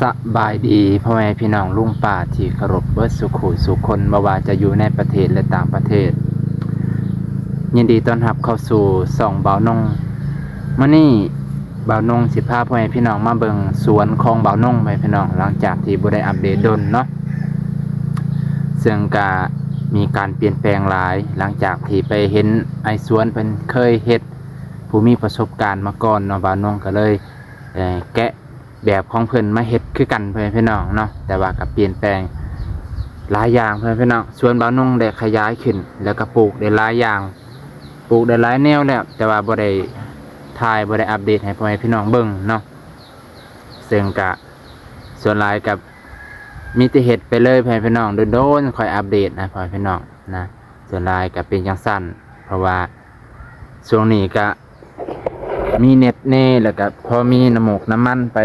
ສະບາຍດີພໍ່ແມ່ພີ່ນ້ອງລຸງປ້າທີ່ເຄົາລົບເບິດສູ່ຄູ່ສູ່ຄົນ, ບໍ່ວ່າຈະຢູ່ໃນປະເທດ ແລະ ຕ່າງປະເທດ. ຍິນດີຕ້ອນຮັບເຂົ້າສູ່ຊ່ອງບ່າວນົງ. ມື້ນີ້ບ່າວນົງຊິພາພໍ່ແມ່ພີ່ນ້ອງມາເບິ່ງສວນຂອງບ່າວນົງ ພໍ່ແມ່ພີ່ນ້ອງ, ຫຼັງຈາກທີ່ບໍ່ໄດ້ອັບເດດດົນເນາະ. ເຊິ່ງກະມີການປ່ຽນແປງຫຼາຍ, ຫຼັງຈາກທີ່ໄປເຫັນອ້າຍສວນເພິ່ນເຄີຍເຮັດ, ຜູ້ມີປະສົບການມາກ່ອນເນາະ, ບ່າວນົງກໍເລີຍ ເອີ ແກະ ແບບຂອງເພິ່ນມາເຮັດຄືກັນ ພໍ່ແມ່ພີ່ນ້ອງເນາະ, ແຕ່ວ່າກໍປ່ຽນແປງຫຼາຍຢ່າງ ພໍ່ແມ່ພີ່ນ້ອງ. ສວນບ່າວນົງໄດ້ຂະຫຍາຍຂຶ້ນ ແລ້ວກໍປູກໄດ້ຫຼາຍຢ່າງ, ປູກໄດ້ຫຼາຍແນວແລ້ວ, ແຕ່ວ່າບໍ່ໄດ້ຖ່າຍ ບໍ່ໄດ້ອັບເດດໃຫ້ພໍ່ແມ່ພີ່ນ້ອງເບິ່ງເນາະ. ເຊິ່ງກະສ່ວນຫຼາຍກໍມີແຕ່ເຮັດໄປເລີຍ ພໍ່ແມ່ພີ່ນ້ອງ, ໂດນໆຄ່ອຍອັບເດດນະ ພໍ່ແມ່ພີ່ນ້ອງນະ. ສ່ວນຫຼາຍກໍເປັນຈັ່ງຊັ້ນ ເພາະວ່າຊ່ວງນີ້ກະ ມີເນັດແດ່ ແລ້ວກະພໍມີນ້ຳໝົກນ້ຳມັນໄປ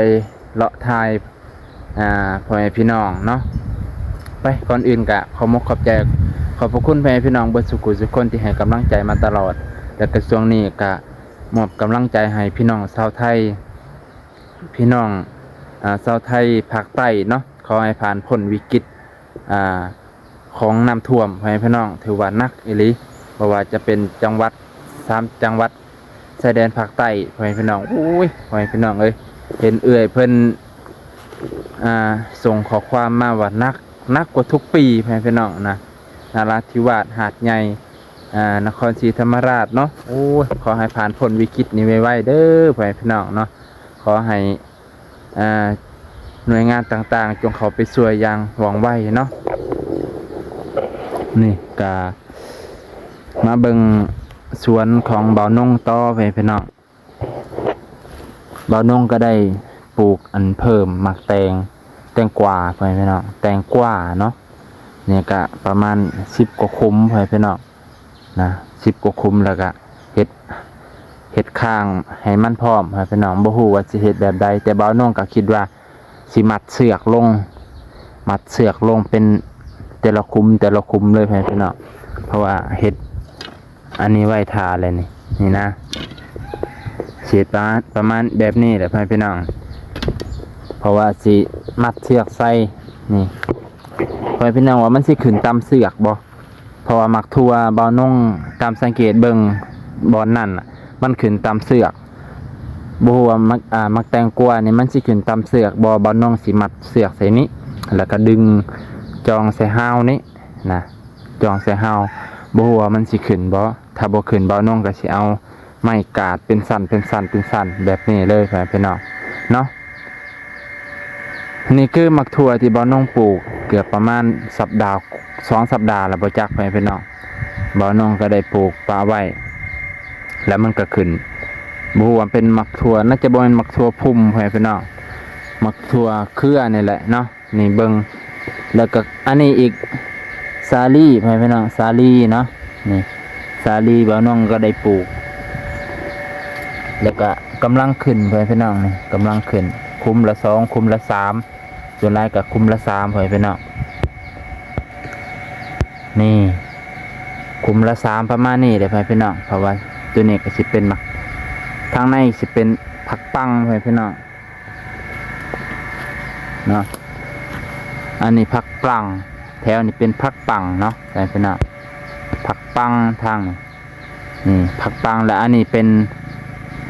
ເລາະຖ່າຍ ອ່າ ພໍ່ແມ່ພີ່ນ້ອງເນາະ. ໄປ ກ່ອນອື່ນກະຂໍມຸກຂອບໃຈ ຂອບພະຄຸນພໍ່ແມ່ພີ່ນ້ອງເບິດສູ່ຄູ່ສູ່ຄົນທີ່ໃຫ້ກຳລັງໃຈມາຕະຫຼອດ, ແລ້ວກະຊ່ວງນີ້ກະມອບກຳລັງໃຈໃຫ້ພີ່ນ້ອງຊາວໄທ ພີ່ນ້ອງ ອ່າ ຊາວໄທພາກໃຕ້ເນາະ, ຂໍໃຫ້ຜ່ານພົ້ນວິກິດ ອ່າ ຂອງນ້ຳຖ້ວມ ພໍ່ແມ່ພີ່ນ້ອງ, ຖືວ່າໜັກອີ່ຫຼີ. ບໍ່ວ່າຈະເປັນຈັງຫວັດ ສາມຈັງຫວັດຊາຍແດນພາກໃຕ້ ພໍ່ແມ່ພີ່ນ້ອງ. ໂອ້ຍ ພໍ່ແມ່ພີ່ນ້ອງເອີຍ, ເຫັນເອື້ອຍເພິ່ນ ອ່າ ສົ່ງຂໍ້ຄວາມມາວ່າໜັກ, ໜັກກວ່າທຸກປີ ພໍ່ແມ່ພີ່ນ້ອງນະ, ນະລາທິວາດ, ຫາດໃຫຍ່, ອ່າ ນະຄອນສີທຳມະລາດເນາະ. ໂອ້ຍ ຂໍໃຫ້ຜ່ານພົ້ນວິກິດນີ້ໄວໆເດີ ພໍ່ແມ່ພີ່ນ້ອງເນາະ. ຂໍໃຫ້ ອ່າ ໜ່ວຍງານຕ່າງໆ ຈົ່ງເຂົ້າໄປຊ່ວຍຢ່າງວ່ອງໄວເນາະ. ນີ້ກະມາເບິ່ງສວນຂອງບ່າວນົງຕໍ່ ພໍ່ແມ່ພີ່ນ້ອງ. ບ່າວນົງກໍໄດ້ປູກອັນເພີ່ມໝາກແຕງ ແຕງກວາ ພໍ່ແມ່ພີ່ນ້ອງ, ແຕງກວາເນາະ. ນີ້ກະປະມານສິບກວ່າຂຸມ ພໍ່ແມ່ພີ່ນ້ອງນະ, ສິບກວ່າຂຸມ. ແລ້ວກະເຮັດ ເຮັດຂ້າງໃຫ້ມັນພ້ອມ ພໍ່ແມ່ພີ່ນ້ອງ. ບໍ່ຮູ້ວ່າຊິເຮັດແບບໃດ, ແຕ່ບ່າວນົງກໍຄິດວ່າຊິມັດເຊືອກລົງ, ມັດເຊືອກລົງເປັນແຕ່ລະຂຸມ ແຕ່ລະຂຸມເລີຍ ພໍ່ແມ່ພີ່ນ້ອງ, ເພາະວ່າເຮັດ ອັນນີ້ໄວ້ຖ້າແລ້ວນີ້ ນີ້ນະ, ຊິປະມານ ປະມານແບບນີ້ແຫຼະ ພໍ່ແມ່ພີ່ນ້ອງ, ເພາະວ່າຊິມັດເຊືອກໃສ່ນີ້. ພໍ່ແມ່ພີ່ນ້ອງວ່າມັນຊິຂຶ້ນຕາມເຊືອກບໍ່? ເພາະວ່າໝາກຖົ່ວບ່າວນົງ ຕາມສັງເກດເບິ່ງບ່ອນນັ້ນນະ ມັນຂຶ້ນຕາມເຊືອກ. ບໍ່ຮູ້ວ່າໝາກ ອ່າ ໝາກແຕງກວານີ້ມັນຊິຂຶ້ນຕາມເຊືອກບໍ່? ບ່າວນົງຊິມັດເຊືອກໃສ່ນີ້ ແລ້ວກໍດຶງຈອງໃສ່ຮາວນີ້ນະ. ຈອງໃສ່ຮາວ ບໍ່ຮູ້ວ່າມັນຊິຂຶ້ນບໍ່. ຖ້າບໍ່ຂຶ້ນ ບ່າວນົງກໍຊິເອົາໄມ້ກາດເປັນຊັ້ນ ເປັນຊັ້ນ ເປັນຊັ້ນແບບນີ້ເລີຍ ພໍ່ແມ່ພີ່ນ້ອງເນາະ. ນີ້ຄືໝາກຖົ່ວທີ່ບ່າວນົງປູກເກືອບປະມານສັບດາ ສອງສັບດາແລ້ວບໍ່ຈັກ ພໍ່ແມ່ພີ່ນ້ອງ. ບ່າວນົງກໍໄດ້ປູກປະໄວ້ ແລ້ວມັນກໍຂຶ້ນ. ບໍ່ຮູ້ວ່າເປັນໝາກຖົ່ວ ໜ້າຈະບໍ່ແມ່ນໝາກຖົ່ວພຸ່ມ ພໍ່ແມ່ພີ່ນ້ອງ, ໝາກຖົ່ວເຄືອນີ້ແຫຼະເນາະ. ນີ້ເບິ່ງ ແລ້ວກໍອັນນີ້ອີກ ສາລີ ພໍ່ແມ່ພີ່ນ້ອງ, ສາລີເນາະ. ນີ້ສາລີ ບ່າວນົງກໍໄດ້ປູກ ແລ້ວກໍກຳລັງຂຶ້ນ ພໍ່ແມ່ພີ່ນ້ອງ. ນີ້ກຳລັງຂຶ້ນ ຂຸມລະສອງ ຂຸມລະສາມ, ສ່ວນຫຼາຍກໍຂຸມລະສາມ ພໍ່ແມ່ພີ່ນ້ອງ. ນີ້ຂຸມລະສາມ ປະມານນີ້ແຫຼະ ພໍ່ແມ່ພີ່ນ້ອງ, ເພາະວ່າຕົວນີ້ກໍຊິເປັນໝາກ ທາງໃນຊິເປັນຜັກປັງ ພໍ່ແມ່ພີ່ນ້ອງ. ເນາະ ອັນນີ້ຜັກປັງ, ແຖວນີ້ເປັນຜັກປັງເນາະ ພີ່ນ້ອງ, ຜັກປັງທາງນີ້ ນີ້ຜັກປັງ. ແລະ ອັນນີ້ເປັນ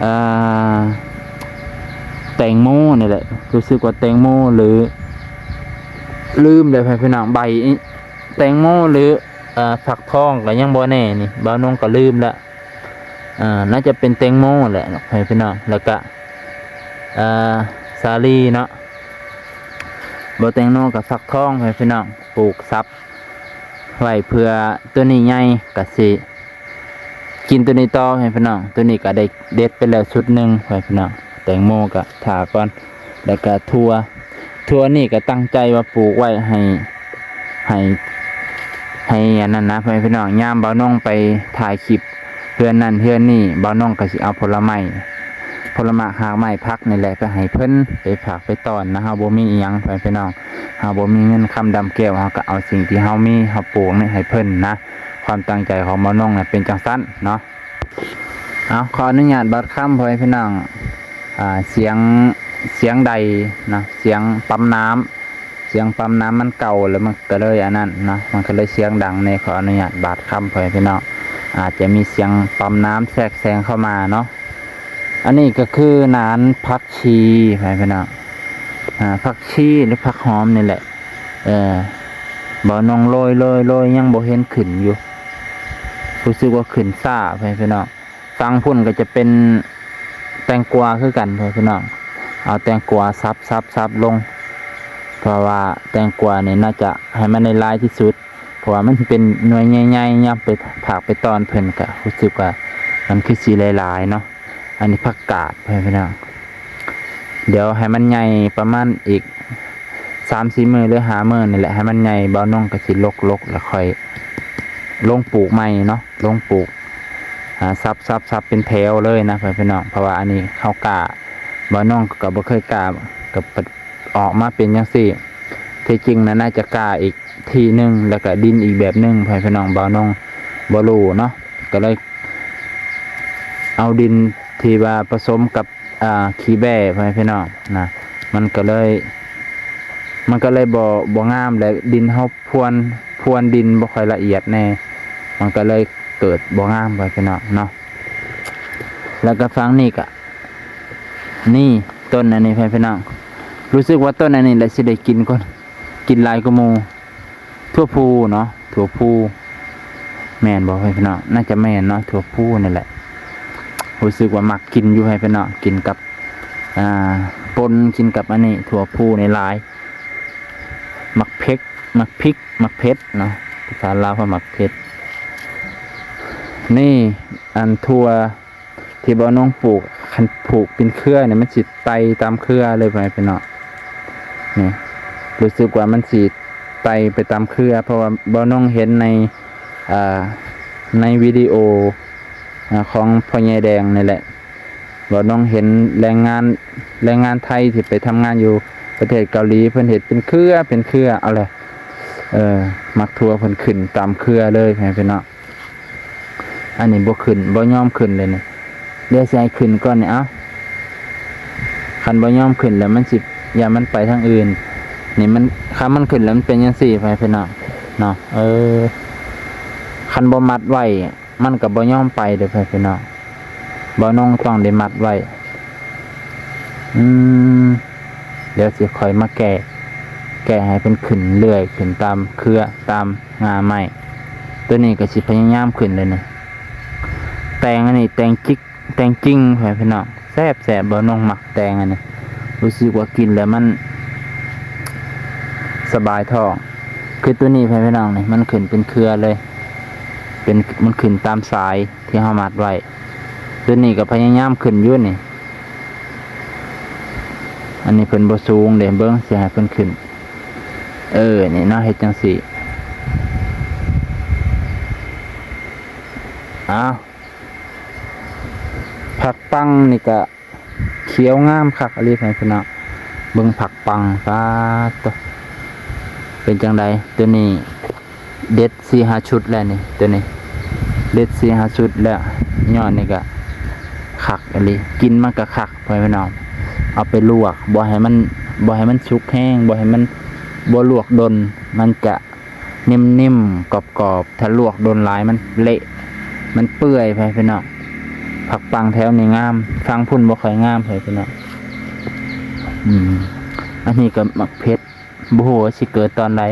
ເອີ ແຕງໂມນີ້ແຫຼະ, ຮູ້ສຶກວ່າແຕງໂມ ຫຼື ລືມແລ້ວ ພີ່ນ້ອງ, ໃບ ແຕງໂມ ຫຼື ເອີ ຝັກທອງກໍຍັງບໍ່ແນ່ນີ້, ບ່າວນົງກໍລືມແລ້ວ. ເອີ ໜ້າຈະເປັນແຕງໂມແຫຼະເນາະ ພີ່ນ້ອງ. ແລ້ວກະ ເອີ ສາລີເນາະ, ບໍ່ແຕງໂມກໍຝັກທອງ ພີ່ນ້ອງ, ປູກສັບໄວ້ເພື່ອຕົວນີ້ໃຫຍ່ ກະຊິກິນຕົວນີ້ຕໍ່ ພີ່ນ້ອງ. ຕົວນີ້ກໍໄດ້ເດັດໄປແລ້ວຊຸດໜຶ່ງ ພີ່ນ້ອງ, ແຕງໂມກໍຖ້າກ່ອນ. ແລ້ວກະຖົ່ວ, ຖົ່ວນີ້ກໍຕັ້ງໃຈວ່າປູກໄວ້ໃຫ້ ໃຫ້ ໃຫ້ອັນນັ້ນນະ ພໍ່ແມ່ພີ່ນ້ອງ, ຍາມບ່າວນົງໄປຖ່າຍຄລິບເຮືອນນັ້ນເຮືອນນີ້, ບ່າວນົງກໍຊິເອົາຜົນລະໄມ້ ຜົນລະໝາກຮາກໄມ້ຜັກນີ້ແຫຼະ ໄປໃຫ້ເພິ່ນ ໄປຝາກໄປຕ້ອນນະ. ເຮົາບໍ່ມີອີ່ຫຍັງ ພໍ່ແມ່ພີ່ນ້ອງ, ເຮົາບໍ່ມີເງິນຄຳດຳແກ້ວ, ເຮົາກໍເອົາສິ່ງທີ່ເຮົາມີ ເຮົາປູກນີ້ໃຫ້ເພິ່ນນະ. ຄວາມຕັ້ງໃຈຂອງບ່າວນົງນະເປັນຈັ່ງຊັ້ນເນາະ. ເອົາ ຂໍອະນຸຍາດບາດຄຳ ພໍ່ແມ່ພີ່ນ້ອງ, ອ່າ ສຽງ ສຽງໃດນະ ສຽງປ້ຳນ້ຳ ສຽງປ້ຳນ້ຳມັນເກົ່າ ແລ້ວມັນກໍເລີຍອັນນັ້ນເນາະ ມັນກໍເລີຍສຽງດັງແດ່. ຂໍອະນຸຍາດບາດຄຳ ພໍ່ແມ່ພີ່ນ້ອງ ອາດຈະມີສຽງປ້ຳນ້ຳແຊກແຊງເຂົ້າມາເນາະ. ອັນນີ້ກໍຄືໜານຜັກຊີ ພໍ່ແມ່ພີ່ນ້ອງ ອາ ຜັກຊີ ຫຼື ຜັກຫອມນີ້ແຫຼະ. ເອີ ບ່າວນົງໂລຍໆ ຍັງບໍ່ເຫັນຂຶ້ນຢູ່ ຮູ້ສຶກວ່າຂຶ້ນຊ້າ ພໍ່ແມ່ພີ່ນ້ອງ. ຝັ່ງພຸ້ນກໍຈະເປັນແຕງກວາຄືກັນ ພໍ່ແມ່ພີ່ນ້ອງ ເອົາແຕງກວາສັບໆໆລົງ ເພາະວ່າແຕງກວານີ້ໜ້າຈະໃຫ້ມັນໄດ້ຫຼາຍທີ່ສຸດ ເພາະວ່າມັນເປັນໜ່ວຍໃຫຍ່ໆ ຍາມໄປພາກໄປຕອນເພິ່ນກໍຮູ້ສຶກວ່າມັນຄືຊິຫຼາຍໆເນາະ. ອັນນີ້ຜັກກາດ ພໍ່ແມ່ພີ່ນ້ອງ ດຽວໃຫ້ມັນໃຫຍ່ປະມານອີກສາມສີ່ມື້ ຫຼື ຫ້າມື້ນີ້ແຫຼະ ໃຫ້ມັນໃຫຍ່ ບ່າວນົງກໍຊິຫຼົກໆ ແລ້ວຄ່ອຍລົງປູກໃໝ່ເນາະ ລົງປູກ ອາ ສັບໆໆເປັນແຖວເລີຍນະ ພໍ່ແມ່ພີ່ນ້ອງ. ເພາະວ່າອັນນີ້ເຮົາກ້າ ບ່າວນົງກໍບໍ່ເຄີຍກ້າ ກໍອອກມາເປັນຈັ່ງຊີ້. ທີ່ຈິງນະ ໜ້າຈະກ້າອີກທີ່ໜຶ່ງ ແລ້ວກໍດິນອີກແບບໜຶ່ງ ພໍ່ແມ່ພີ່ນ້ອງ ບ່າວນົງບໍ່ຮູ້ເນາະ ກໍເລີຍເອົາດິນທີ່ວ່າປະສົມກັບ ອ່າ ຂີ້ແບ້ ພໍ່ແມ່ພີ່ນ້ອງນະ ມັນກໍເລີຍ ມັນກໍເລີຍບໍ່ ບໍ່ງາມ ແລະ ດິນເຮົາພວນ ພວນດິນບໍ່ຄ່ອຍລະອຽດແດ່ ມັນກໍເລີຍເກີດບໍ່ງາມ ພໍ່ແມ່ພີ່ນ້ອງເນາະ. ແລ້ວກໍຝັ່ງນີ້ກໍ ນີ້ ຕົ້ນອັນນີ້ ພໍ່ແມ່ພີ່ນ້ອງ ຮູ້ສຶກວ່າຕົ້ນອັນນີ້ແຫຼະຊິໄດ້ກິນກ່ອນ ກິນຫຼາຍກວ່າໝູ່ ຖົ່ວພູເນາະ ຖົ່ວພູ ແມ່ນບໍ່ ພໍ່ແມ່ພີ່ນ້ອງ? ໜ້າຈະແມ່ນເນາະ ຖົ່ວພູນີ້ແຫຼະ ຮູ້ສຶກວ່າມັກກິນຢູ່ ພໍ່ແມ່ພີ່ນ້ອງ ກິນກັບ ອ່າ ປົ່ນກິນກັບອັນນີ້ ຖົ່ວພູນີ້ຫຼາຍ ໝາກເຜັກ ໝາກພິກ ໝາກເຜັດເນາະ ພາສາລາວເອີ້ນໝາກເຜັດ. ນີ້ ອັນຖົ່ວທີ່ບ່າວນົງປູກ ຄັນຜູກເປັນເຄືອນີ້ ມັນຊິໄຕ່ຕາມເຄືອເລີຍ ພໍ່ແມ່ພີ່ນ້ອງ ນີ້ ຮູ້ສຶກວ່າມັນຊິໄຕ່ໄປຕາມເຄືອ ເພາະວ່າບ່າວນົງເຫັນໃນ ອ່າ ໃນວິດີໂອ ອ່າ ຂອງພໍ່ໃຫຍ່ແດງນີ້ແຫຼະ ບ່າວນົງເຫັນແຮງງານ ແຮງງານໄທທີ່ໄປທຳງານຢູ່ປະເທດເກົາຫຼີ ເພິ່ນເຮັດເປັນເຄືອ ເປັນເຄືອ ເອົາແຫຼະ ເອີ ໝາກຖົ່ວເພິ່ນຂຶ້ນຕາມເຄືອເລີຍ ພໍ່ແມ່ພີ່ນ້ອງ. ອັນນີ້ບໍ່ຂຶ້ນ ບໍ່ຍອມຂຶ້ນເລີຍນີ້ ດຽວຊິໃຫ້ຂຶ້ນກ່ອນນີ້ ເອົ້າ ຄັນບໍ່ຍອມຂຶ້ນແລ້ວມັນຊິ ຢ້ານມັນໄປທາງອື່ນ ນີ້ມັນ ຄັນມັນຂຶ້ນແລ້ວມັນເປັນຈັ່ງຊີ້ ພໍ່ແມ່ພີ່ນ້ອງເນາະ ເອີ ຄັນບໍ່ມັດໄວ້ ມັນກໍບໍ່ຍອມໄປເດີ້ ພໍ່ແມ່ພີ່ນ້ອງ ບ່າວນົງຕ້ອງໄດ້ມັດໄວ້. ອືມ ດຽວຊິຄ່ອຍມາແກ້ ແກ້ໃຫ້ເພິ່ນຂຶ້ນເລື້ອຍ ຂຶ້ນຕາມເຄືອ ຕາມງ່າໄມ້ ໂຕນີ້ກໍຊິພະຍາຍາມຂຶ້ນເລີຍນີ້. ແຕງອັນນີ້ແຕງຈິກ ແຕງຈິງ ພໍ່ແມ່ພີ່ນ້ອງ ແຊບໆ ບ່າວນົງມັກແຕງອັນນີ້ ຮູ້ສຶກວ່າກິນແລ້ວມັນສະບາຍທ້ອງ ຄືໂຕນີ້ ພໍ່ແມ່ພີ່ນ້ອງ ນີ້ ມັນຂຶ້ນເປັນເຄືອເລີຍ ເປັນ ມັນຂຶ້ນຕາມສາຍ ທີ່ເຮົາມັດໄວ້ ໂຕນີ້ກໍພະຍາຍາມຂຶ້ນຢູ່ນີ້ ອັນນີ້ເພິ່ນບໍ່ສູງເດ້ ເບິ່ງຊິໃຫ້ເພິ່ນຂຶ້ນ ເອີ ນີ້ເນາະ ເຮັດຈັ່ງຊີ້ ອ້າວ ຜັກປັງນີ້ກະຂຽວງາມຄັກອີ່ຫຼີ ພີ່ນ້ອງ ເບິ່ງຜັກປັງ ປາດໂທ້ ເປັນຈັ່ງໃດ ໂຕນີ້ ເດັດສີ່ຫ້າຊຸດແລ້ວນີ້ ໂຕນີ້ເດັດສີ່ຫ້າຊຸດແລ້ວ ຍອດນີ້ກະຄັກອີ່ຫຼີ ກິນມັນກະຄັກ ພໍ່ແມ່ພີ່ນ້ອງ ເອົາໄປລວກ ບໍ່ໃຫ້ມັນ ບໍ່ໃຫ້ມັນສຸກແຮງ ບໍ່ໃຫ້ມັນ ບໍ່ລວກດົນ ມັນຈະນິ້ມໆ ກອບໆ ຖ້າລວກດົນຫຼາຍມັນເລະ ມັນເປື່ອຍ ພໍ່ແມ່ພີ່ນ້ອງ ຜັກປັງແຖວນີ້ງາມ ຝັ່ງພຸ້ນບໍ່ຄ່ອຍງາມ ພໍ່ແມ່ພີ່ນ້ອງ ອືມ ອັນນີ້ກະໝາກເຜັດ ບໍ່ຮູ້ວ່າຊິເກີດຕອນໃດ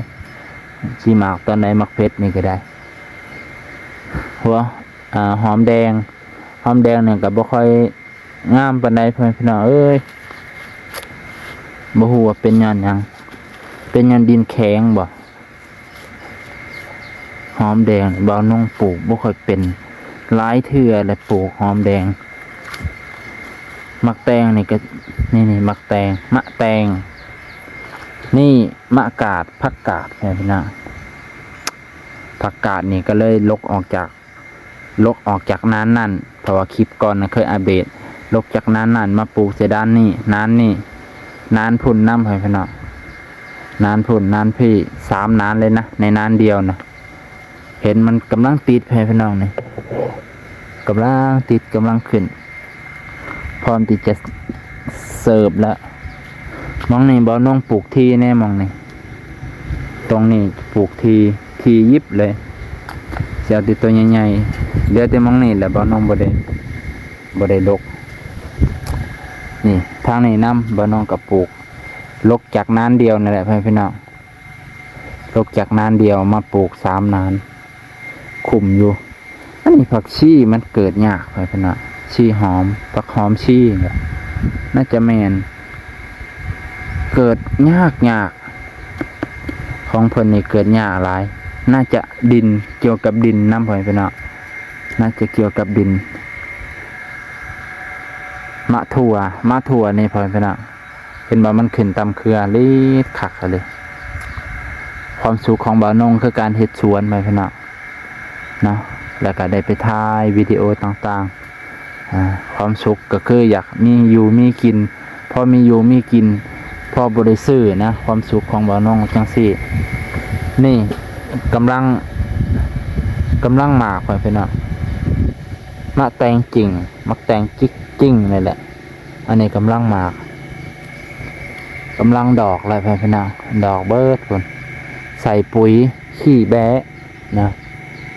ຊິໝາກຕອນໃດ ໝາກເຜັດນີ້ກໍໄດ້ ຫົວ ອ່າ ຫອມແດງ ຫອມແດງນີ້ກໍບໍ່ຄ່ອຍງາມປານໃດ ພໍ່ແມ່ພີ່ນ້ອງເອີຍ ບໍ່ຮູ້ວ່າເປັນຍ້ອນຫຍັງ ເປັນຍ້ອນດິນແຂງບໍ່ ຫອມແດງນີ້ ບ່າວນົງປູກບໍ່ຄ່ອຍເປັນ ຫຼາຍເທື່ອແລ້ວ ປູກຫອມແດງ ໝາກແຕງນີ້ກໍ ນີ້ ນີ້ ໝາກແຕງ ມະແຕງ ນີ້ ມະກາດ ຜັກກາດ ພີ່ນ້ອງ ຜັກກາດນີ້ກໍເລີຍຫຼົກອອກຈາກ ຫຼົກອອກຈາກນານນັ້ນ ເພາະວ່າຄລິບກ່ອນນະເຄີຍອັບເດດ ຫຼົກຈາກນານນັ້ນມາປູກໃສ່ດ້ານນີ້ ນານນີ້ ນານພຸ້ນນຳ ພີ່ນ້ອງ ນານພຸ້ນ ນານພີ້ ສາມນານເລີຍນະ ໃນນານດຽວນະ ເຫັນມັນກຳລັງຕິດ ພີ່ນ້ອງ ນີ້ ກຳລັງຕິດ ກຳລັງຂຶ້ນ ພ້ອມທີ່ຈະເສີບແລ້ວ ໝ່ອງນີ້ບ່າວນົງປູກຖີ່ແນ່ໝ່ອງນີ້ ຕົງນີ້ປູກຖີ່ ຖີ່ຫຍິບເລີຍ ຊິເອົາແຕ່ໂຕໃຫຍ່ໆ ເຫຼືອແຕ່ໝ່ອງນີ້ແຫຼະ ບ່າວນົງບໍ່ໄດ້ ບໍ່ໄດ້ລົກ ນີ້ທາງນີ້ນຳ ບ່າວນົງກໍປູກ ລົກຈາກນານດຽວນັ້ນແຫຼະ ພໍ່ແມ່ພີ່ນ້ອງ ລົກຈາກນານດຽວມາປູກສາມນານ ຄຸ້ມຢູ່. ອັນນີ້ຜັກຊີມັນເກີດຍາກ ພໍ່ແມ່ພີ່ນ້ອງ ຊີຫອມ ຜັກຫອມຊີ ໜ້າຈະແມ່ນ ເກີດຍາກໆ ຂອງເພິ່ນນີ້ເກີດຍາກຫຼາຍ ໜ້າຈະດິນ ກ່ຽວກັບດິນນຳ ພໍ່ແມ່ພີ່ນ້ອງ ໜ້າຈະກ່ຽວກັບດິນ. ໝາກຖົ່ວ ໝາກຖົ່ວນີ້ ພໍ່ແມ່ພີ່ນ້ອງ ເຫັນບໍ່ ມັນຂຶ້ນຕາມເຄືອ ລີດຄັກເລີຍ. ຄວາມສຸກຂອງບ່າວນົງຄືການເຮັດສວນ ພໍ່ແມ່ພີ່ນ້ອງເນາະ ແລ້ວກໍໄດ້ໄປຖ່າຍວິດີໂອຕ່າງໆ ອາ ຄວາມສຸກກໍຄືຢາກມີຢູ່ມີກິນ ພໍມີຢູ່ມີກິນ ພໍບໍ່ໄດ້ຊື້ນະ ຄວາມສຸກຂອງບ່າວນົງຈັ່ງຊີ້. ນີ້ກຳລັງ ກຳລັງໝາກ ພໍ່ແມ່ພີ່ນ້ອງ ໝາກແຕງຈິງ ໝາກແຕງຈິກຈິງນີ້ແຫຼະ. ອັນນີ້ກຳລັງໝາກ ກຳລັງດອກແລ້ວ ພໍ່ແມ່ພີ່ນ້ອງ ດອກເບິດພຸ້ນ ໃສ່ປຸ໋ຍຂີ້ແບ້ນະ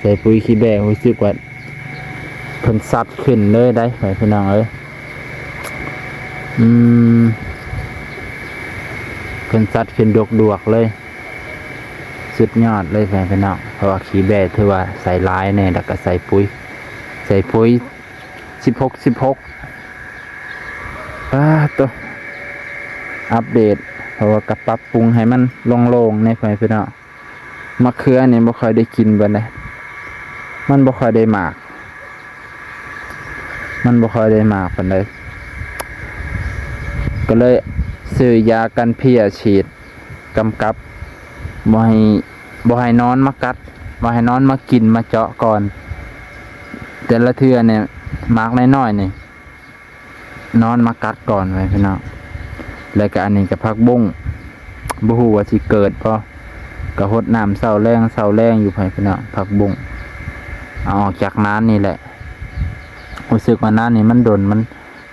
ໃສ່ປຸ໋ຍຂີ້ແບ້ ຮູ້ສຶກວ່າເພິ່ນຊັດຂຶ້ນເລີຍໄດ໋ ພໍ່ແມ່ພີ່ນ້ອງເອີຍ ອືມ ເພິ່ນຊັດຂຶ້ນດວກໆເລີຍ ສຸດຍອດເລີຍ ພໍ່ແມ່ພີ່ນ້ອງ ເພາະວ່າຂີ້ແບ້ຖືວ່າໃສ່ຫຼາຍແນ່ ແລ້ວກໍໃສ່ປຸ໋ຍ ໃສ່ປຸ໋ຍ ສິບຫົກ ສິບຫົກ ປາດໂຕ ອັບເດດ ເພາະວ່າກໍປັບປຸງໃຫ້ມັນໂລ່ງໆແດ່ ພໍ່ແມ່ພີ່ນ້ອງ. ໝາກເຂືອນີ້ບໍ່ຄ່ອຍໄດ້ກິນປານໃດ ມັນບໍ່ຄ່ອຍໄດ້ໝາກ ມັນບໍ່ຄ່ອຍໄດ້ໝາກປານໃດ ກໍເລີຍຊື້ຢາກັນເພຍສີດ ກຳກັບ ບໍ່ໃຫ້ ບໍ່ໃຫ້ໜອນມາກັດ ບໍ່ໃຫ້ໜອນມາກິນມາເຈາະກ່ອນ ແຕ່ລະເທື່ອນີ້ ໝາກນ້ອຍໆນີ້ ໜອນມາກັດກ່ອນໄວ້ພີ່ນ້ອງ. ແລ້ວກະອັນນີ້ກະຜັກບຸ້ງ ບໍ່ຮູ້ວ່າຊິເກີດບໍ່ ກະຫົດນ້ຳເຊົ້າແລງ ເຊົ້າແລງຢູ່ ພໍ່ແມ່ພີ່ນ້ອງ ຜັກບຸ້ງ ເອົາອອກຈາກນານນີ້ແຫຼະ. ຮູ້ສຶກວ່ານານນີ້ມັນດົນ ມັນ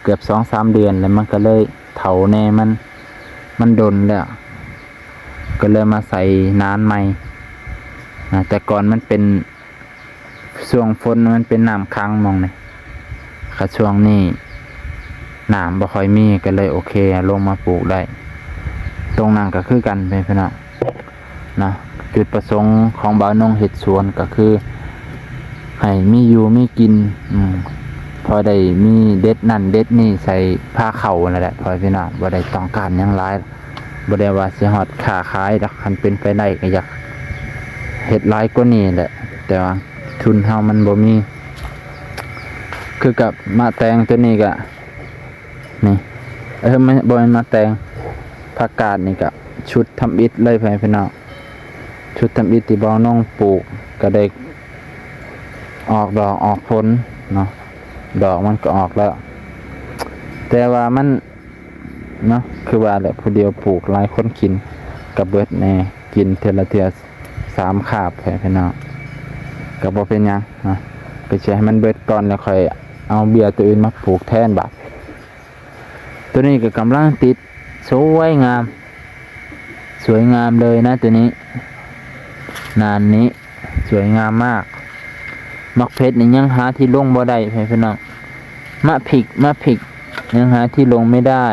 ເກືອບສອງສາມເດືອນແລ້ວ ມັນກະເລີຍເຖົ້າແດ່ ມັນ ມັນດົນແລ້ວ ກໍເລີຍມາໃສ່ນານໃໝ່. ອາ ແຕ່ກ່ອນມັນເປັນ ຊ່ວງຝົນມັນເປັນນ້ຳຂັງໝ່ອງນີ້ ຄັນຊ່ວງນີ້ນ້ຳບໍ່ຄ່ອຍມີ ກໍເລີຍໂອເຄ ລົງມາປູກໄດ້. ຕົງນັ້ນກໍຄືກັນ ເພື່ອນພີ່ນ້ອງເນາະ. ຈຸດປະສົງຂອງບ່າວນົງເຮັດສວນກໍຄືໃຫ້ມີຢູ່ມີກິນ ອືມ ພໍໄດ້ມີເດັດນັ້ນເດັດນີ້ໃສ່ພາເຂົ້ານັ້ນແຫຼະ ພໍ່ແມ່ພີ່ນ້ອງ ບໍ່ໄດ້ຕ້ອງການຫຍັງຫຼາຍ. ບໍ່ໄດ້ວ່າຊິຮອດຄ້າຂາຍດອກ ຄັນເປັນໄປໄດ້ກໍຢາກເຮັດຫຼາຍກວ່ານີ້ແຫຼະ ແຕ່ວ່າທຶນເຮົາມັນບໍ່ມີ. ຄືກັບໝາກແຕງຕົວນີ້ກະ ນີ້ ເອີ ບໍ່ແມ່ນໝາກແຕງ ຜັກກາດນີ້ກະຊຸດທຳອິດເລີຍ ພໍ່ແມ່ພີ່ນ້ອງ. ຊຸດທຳອິດທີ່ບ່າວນົງປູກ ກະໄດ້ອອກດອກອອກຜົນເນາະ ດອກມັນກະອອກແລ້ວ ແຕ່ວ່າມັນ ເນາະ ຄືວ່າແຫຼະ ຜູ້ດຽວປູກ ຫຼາຍຄົນກິນກະເບິດແດ່ ກິນເທື່ອລະເທື່ອສາມຄາບ ພໍ່ແມ່ພີ່ນ້ອງ ກະບໍ່ເປັນຫຍັງເນາະ ກະຊິໃຫ້ມັນເບິດກ່ອນ ແລ້ວຄ່ອຍເອົາເບ້ຍຕົວອື່ນມາປູກແທນບາດ. ຕົວນີ້ກະກຳລັງຕິດ ສວຍງາມ ສວຍງາມເລີຍນະ ຕົວນີ້ ນານນີ້ ສວຍງາມມາກ. ໝາກເຜັດນີ້ຍັງຫາທີ່ລົງບໍ່ໄດ້ ພີ່ນ້ອງ. ໝາກພິກ ໝາກພິກຍັງຫາທີ່ລົງໄມ່ໄດ້.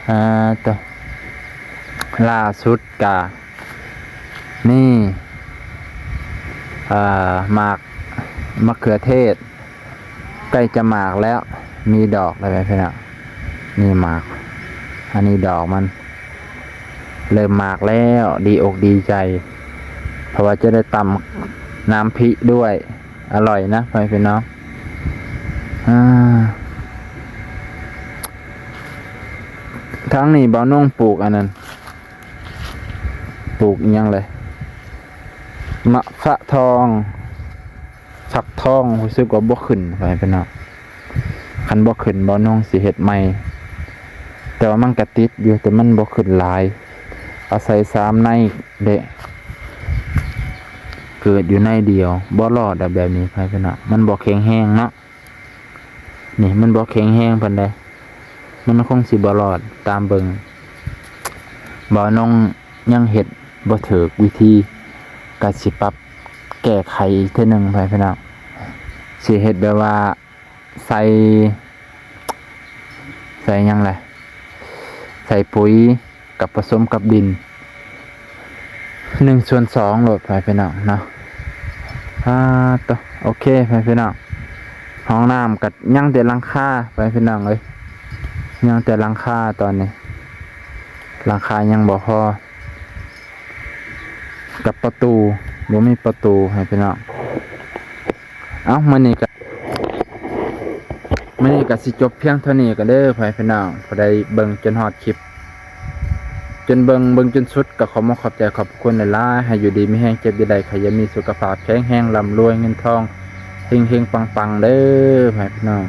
ອ່າ ໂຕ ລ່າສຸດກະ ນີ້ ເອີ ໝາກ ໝາກເຂືອເທດ ໃກ້ຈະໝາກແລ້ວ ມີດອກແລ້ວ ພີ່ນ້ອງ. ນີ້ໝາກ ອັນນີ້ດອກມັນ ເລີ່ມໝາກແລ້ວ ດີອົກດີໃຈ ເພາະວ່າຈະໄດ້ຕຳນ້ຳພິດ້ວຍ ອະລ່ອຍນະ ພໍ່ແມ່ພີ່ນ້ອງ. ອາ ທາງນີ້ບ່າວນົງປູກອັນນັ້ນ ປູກອີ່ຫຍັງເລີຍ ໝາກຟັກທອງ ຟັກທອງ ຮູ້ສຶກວ່າບໍ່ຂຶ້ນ ພໍ່ແມ່ພີ່ນ້ອງ. ຄັນບໍ່ຂຶ້ນ ບ່າວນົງຊິເຮັດໃໝ່ ແຕ່ວ່າມັນກະຕິດຢູ່ ແຕ່ມັນບໍ່ຂຶ້ນຫຼາຍ ອາໄສສາມໃນເດ້ ເກີດຢູ່ໃນດຽວ ບໍ່ລອດດອກແບບນີ້ ພໍ່ແມ່ພີ່ນ້ອງ. ມັນບໍ່ແຂງແຮງເນາະ ນີ້ ມັນບໍ່ແຂງແຮງປານໃດ ມັນຄົງຊິບໍ່ລອດ ຕາມເບິ່ງ ບ່າວນົງຍັງເຮັດບໍ່ຖືກວິທີ ກະຊິປັບແກ້ໄຂອີກເທື່ອໜຶ່ງ ພໍ່ແມ່ພີ່ນ້ອງ. ຊິເຮັດແບບວ່າ ໃສ່ ໃສ່ຫຍັງແຫຼະ ໃສ່ປຸຍກັບປະສົມກັບດິນ ໜຶ່ງສ່ວນສອງໂລດ ພໍ່ແມ່ພີ່ນ້ອງເນາະ. ອາ ໂຕ ໂອເຄ ພໍ່ແມ່ພີ່ນ້ອງ, ຫ້ອງນ້ຳກໍຍັງແຕ່ຫຼັງຄາ ພໍ່ແມ່ພີ່ນ້ອງເອີຍ, ຍັງແຕ່ຫຼັງຄາຕອນນີ້, ຫຼັງຄາຍັງບໍ່ພໍ ກັບປະຕູ ບໍ່ມີປະຕູ ພໍ່ແມ່ພີ່ນ້ອງ. ເອົ້າ ມື້ນີ້ກໍ ມື້ນີ້ກໍຊິຈົບພຽງເທົ່ານີ້ກໍເດີ ພໍ່ແມ່ພີ່ນ້ອງ. ຜູ້ໃດເບິ່ງຈົນຮອດຄລິບ ຈົນເບິ່ງ ເບິ່ງຈົນສຸດ ກໍຂໍມາຂອບໃຈຂອບພະຄຸນຫຼາຍໆ. ໃຫ້ຢູ່ດີມີແຮງ ເຈັບຢ່າໄດ້ ໄຂ້ຢ່າມີ ສຸຂະພາບແຂງແຮງ ລ່ຳລວຍເງິນທອງ ເຮັງໆ ປັງໆ ເດີ ພໍ່ແມ່ພີ່ນ້ອງ.